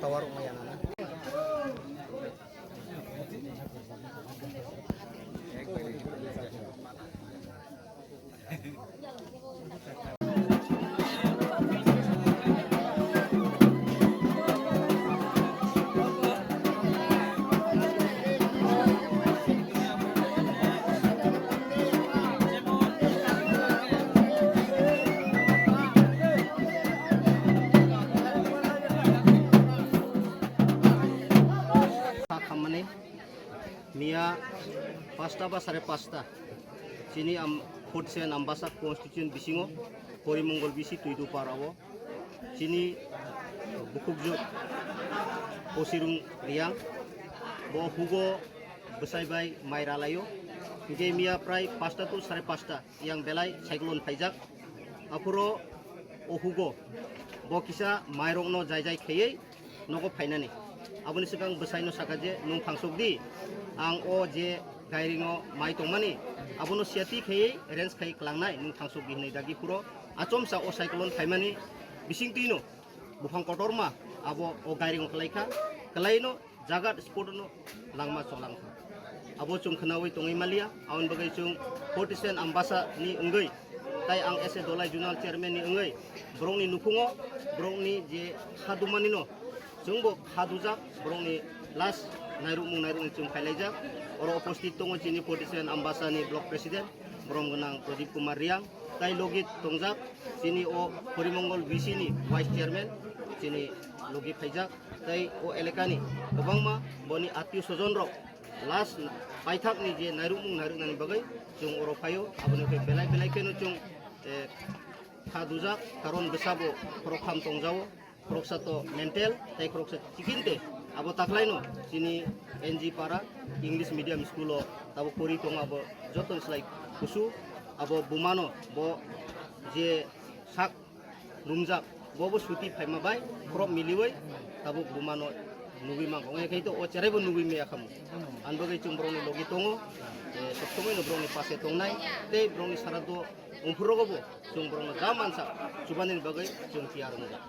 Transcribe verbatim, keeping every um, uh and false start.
Tower mo yana na. Khamani miya pasta ba sare pasta chini am khotse Ambasa constitution bisingo Porimongol bisi Tuidu parao chini bukhukjwk Posirung Riang bo hugo bwsai bai mai ralaio. Hingke miya prai pasta to sare pasta yang belai cyclone phaijak. Aphuro o hugo bo kisa mairokno jai jai kheyei nogo phainani. Aboni swkang bwsaino saka je, "Nwng thangsok di, ang o je gairingo mai tongmani, abono siyati kheyei range khai klangnai, nwng thangsok di," hwnwi dagi phuro achomsa o cyclone phaimani bisingtwino buphang kotorma abo o gairingo kwlaikha, kwlaino jagat spot no langma cholangkha. Abo chwng khwnawi tongwi maliya, aboni bagwi chwng forty seven Ambasa ni wngwi, tai ang S A Dolai Zonal Chairman ni wngwi, borokni nukhungo, borokni je kha dumani no, chwngbo kha dujak, borokni last nairukmung nairukni chwng phailaijak. Oro opposite tongo chini forty seven Ambasa ni Block President, borom gwnang Pradip Kumar Riang, tai logi tongjak chini o Porimongol B C ni Vice Chairman, chini logi phaijak. Tai o elakani kwbangma boni atio sojon rok last paithakni je nairukmung nairuknani bagwi chwng oro phaio, aboni khe belai belai kheno chwng, eh, kha dujak, karon bwsabo khoroktham tongjao, khoroksa to mental tai khoroksa chikinte. Abo taklaino chini N G Para English Medium School o tabuk pori tongo, abo jotoni slai kusu. Abo bumano bo je sak rumjak, bobo suti phaima bai khorok miliwi tabuk bumano nugwi mangkha. Wngya khe to o cheraibo nugwi maya khamu. Ani bagwi chwng borokni logi tongo, eh, sob somoino borokni pase tongnai tei borokni sara do wngphuru rogo bo chwng borokno ja mansa chubani bagwi chwng tiyar wngjak.